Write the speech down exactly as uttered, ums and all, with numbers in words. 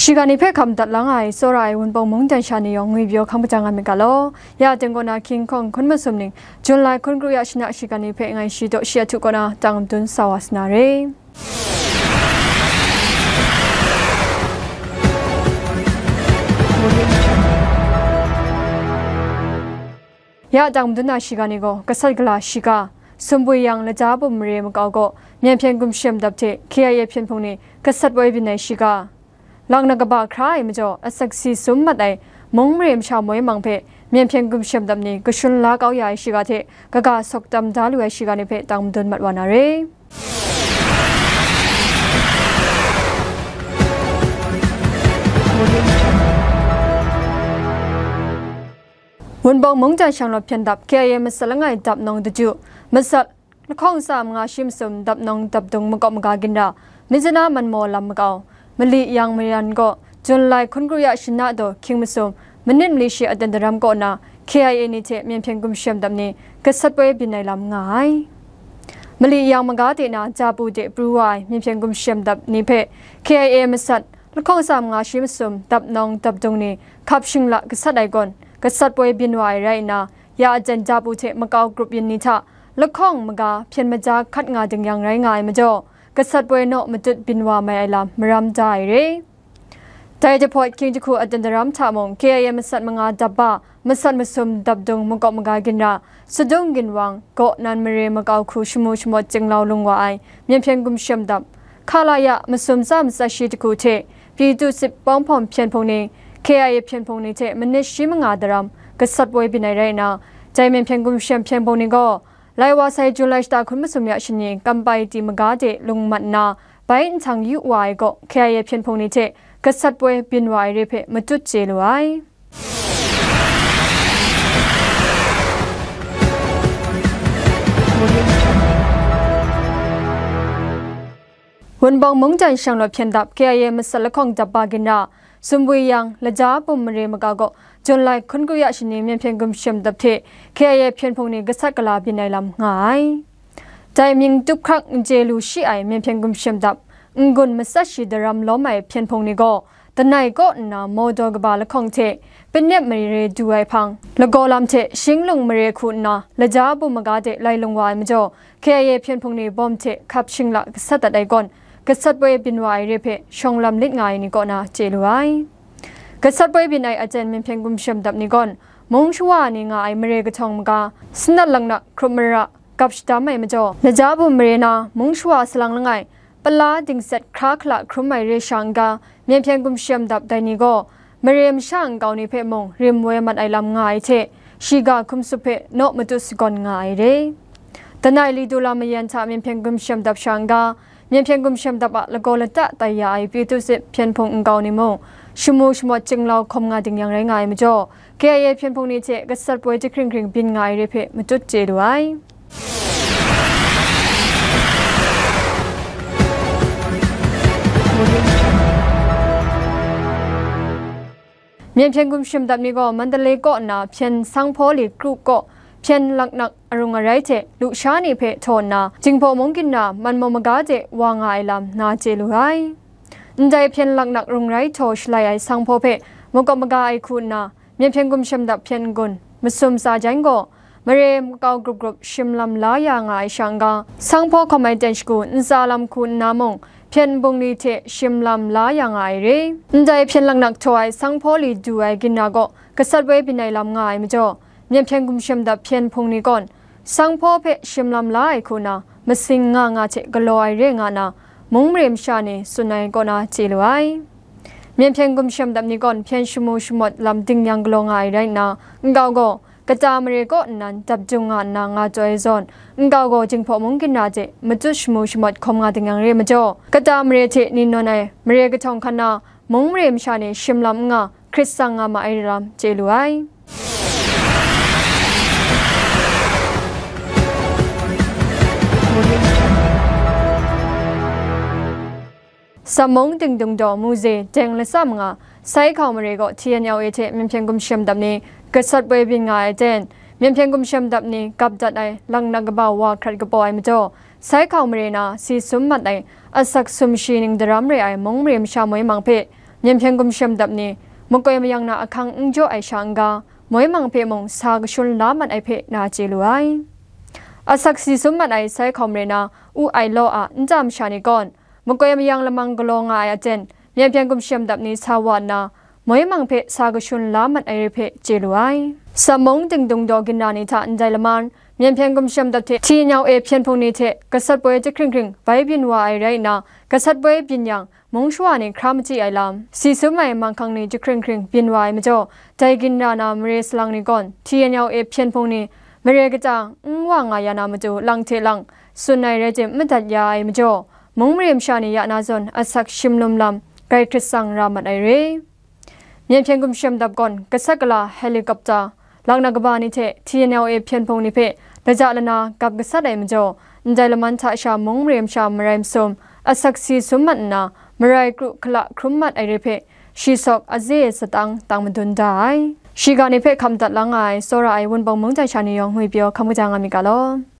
Shiga ni hpe hkam dat lang ai, tsawra ai Wunpawng mungdan sha ni yawng ngwi pyaw hkam hpajang nga myit ga law. Ya ting kaw na King Kong hkun masum ning, Jun lai hkun kru ya shana shiga ni hpe ngai shi daw shi ahtu kaw na tang madun sa wa sa na re. Ya tang madun na shiga ni gaw, gasat gala shiga, Sumbwi yang laja bum mare makau gaw, Myen hpyen gumshem dap hte K I A hpyen hpung ni gasat poi byin ai shiga, Lang na kaba hkra ai majaw, asak si sum mat ai mung mare masha moi mang hpe Myen hpyen gumshem dap ni kashun la kau ya ai shiga hte kaga sawk tam da lu ai shiga ni hpe tang madun mat wa na re. Wunpawng mungdan shanglawt hpyen dap K I A masat langai dap nawng daju, masat lahkawng tsa manga shi masum dap nawng dap dung makawp maga ginra, Myitkyina Manmaw lam makau, mali yang mayan gaw, Jun lai hkun kru ya shana daw hkying masum, manit mali shi aten daram kaw na K I A ni hte Myen hpyen gumshem dap ni gasat poi byin ai lam nga ai. Mali yang maga de na Japu de pru wa ai Myen hpyen gumshem dap ni hpe K I A masat lahkawng tsa manga shi masum dap nawng dap dung ni hkap shingla gasat ai gawn, gasat poi byin wa ai rai nna, ya aten Japu hte makau grup yin ni hta lahkawng maga hpyen maja hkat nga dingyang rai nga ai majaw, gasat poi naw matut byin wa mai ai lam maram da ai re. Dai jahpawt hkying jahku aten daram hta mung K I A masat manga dap ba, masat masum dap dung makawp maga ginra, Sadung Ginwang, Gawnan mare makau hku shamu shamawt jinglau lung wa ai Myen hpyen gumshem dap, Khalaya masum tsa matsat shi jahku hte, Pyitu Sip Pawng Hpawm hpyen hpung ni, K I A hpyen hpung ni hte manit shi manga daram gasat poi byin ai rai nna, dai Myen hpyen gumshem hpyen hpung ni gaw, lai wa sai Jun lai shata hkun masum ya shani Kampai Ti maga de lung mat nna, bai nhtang yu wa ai gaw, K I A hpyen hpung ni hte gasat poi byin wa ai re hpe matut chye lu ai. Wunpawng mungdan shanglawt hpyen dap K I A masat lahkawng dap ba ginra, Sumbwi yang laja bum mare makau gaw, Jun lai hkun kru ya shani Myen hpyen gumshem dap hte K I A hpyen hpung ni gasat gala byin ai lam nga ai. Dai mying tup hkrak n chye lu shi ai Myen hpyen gumshem dap, n-gun matsat shi daram lawm ai hpyen hpung ni gaw, Danai kaw nna Mawdaw kaba lahkawng hte Panep mare du ai hpang, lagaw lam hte Shinglung mare hku nna laja bum maga de lai lung wa ai majaw, K I A hpyen hpung ni bawm hte hkap shingla gasat dat ai gawn, gasat poi byin wa ai re hpe shawng lam lit nga ai ni kaw na chye lu ai. Gasat poi byin ai aten Myen hpyen gumshem dap ni gawn, mung shawa ni nga ai mare kahtawng maga, sanat laknak hkrup mara, gap shadam ai majaw, laja bum mare na mung shawa salang langai, pala dingset hkra hkala hkrum ai re sha n-ga, Myen hpyen gumshem dap dai ni gaw, mare masha nkau ni hpe mung rim woi mat ai lam nga ai hte, shiga hkum sup hpe naw matut sagawn nga ai re. Danai li du lam mayan hta Myen hpyen gumshem dap sha n-ga, Myen hpyen gumshem dap a lagaw lata tai ya ai Pyitu Sip hpyen hpung nkau ni mung, shamu shamawt jinglau hkawm nga dingyang rai nga ai majaw, K I A hpyen hpung ni hte gasat poi jahkring hkring byin nga ai re hpe matut chye lu ai. Myen hpyen gumshem dap ni gaw Mandalay kaw nna hpyen sanghpaw li kru kaw hpyen laknak arung arai hte lusha ni hpe htaw nna, Jinghpaw mung ginra Manmaw maga de wa nga ai lam na chye lu ai. Ndai hpyen laknak rung rai htaw shalai ai sanghpaw hpe makawp maga ai hku nna, Myen hpyen gumshem dap hpyen n-gun, masum tsa jan gaw, mare makau grup grup shim lam la ya nga ai sha n-ga, sanghpaw hkawm ai ten shagu ntsa lam hku nna mung, hpyen bungli hte shim lam la ya nga ai re. Ndai hpyen laknak htaw ai sanghpaw li du ai ginra gaw, gasat woi byin ai lam nga ai majaw, Myen hpyen gumshem dap hpyen hpung ni gawn, sanghpaw hpe shim lam la ai hku na, masing nga nga hte galaw ai re nga na, mung mare masha ni tsun ai kaw na chye lu ai. Myen hpyen gumshem dap ni gawn hpyen shamu shamawt lam dingyang galaw nga ai rai nna, nkau gaw, kata mare kaw nnan dap dung nga nna nga taw ai zawn, nkau gaw Jinghpaw mung ginra hte matut shamu shamawt hkawm nga dingyang re majaw, kata mare hte ni nawn ai mare kahtawng hkan na, mung mare masha ni shim lam n nga, hkrit tsang nga ma ai re lam chye lu ai. Sammung Dingdung daw Muze deng latsa manga, Sai Hkau mare gaw T N L A hte Myen hpyen gumshem dap ni gasat poi byin nga ai ten, Myen hpyen gumshem dap ni gap dat ai laknak kaba wa hkrat kapaw ai majaw, Sai Hkau mare na si sum mat ai asak sumshi ning daram re ai mung mare masha moi mang hpe Myen hpyen gumshem dap ni makoi mayang na ahkang n jaw ai sha n-ga, moi mang hpe mung sa kashun la mat ai hpe na chye lu ai. Asak si sum mat ai sai hkawm re na, U Ai Law a nta masha ni gawn, makoi mayang lamang galaw nga ai aten, myen hpyen gumshem dap ni sa wa nna, moi mang hpe sa kashun la mat ai re hpe chye lu ai. Sam mung dingdung daw ginra ni hta ndai laman, myen hpyen gumshem dap hte T N L A hpyen hpung ni hte gasat poi jahkring hkring bai byin wa ai rai nna, gasat poi byin yang, mung shawa ni hkra machyi ai lam, si sum ai manghkang ni jahkring hkring byin wa ai majaw, dai ginra na mare salang ni gawn T N L A hpyen hpung ni mare kata n wa nga ya na matu lang hte lang tsun ai rai tim madat ya ai majaw, mung mare masha ni ya na zawn asak shim lum lam grai hkrit tsang ra mat ai re. Myen hpyen gumshem dap gawn gasat gala helicopter, laknak kaba ni hte T N L A hpyen hpung ni hpe laja lana gap gasat ai majaw, ndai laman hta sha mung mare masha marai masum, asak si sum mat nna, marai kru hkala hkrum mat ai re hpe, shi sawk aze satang tang madun da ai. Shiga ni hpe hkam dat la nga ai, tsawra ai Wunpawng mung tai sha ni yawng ngwi pyaw hkam kaja nga myit ga law.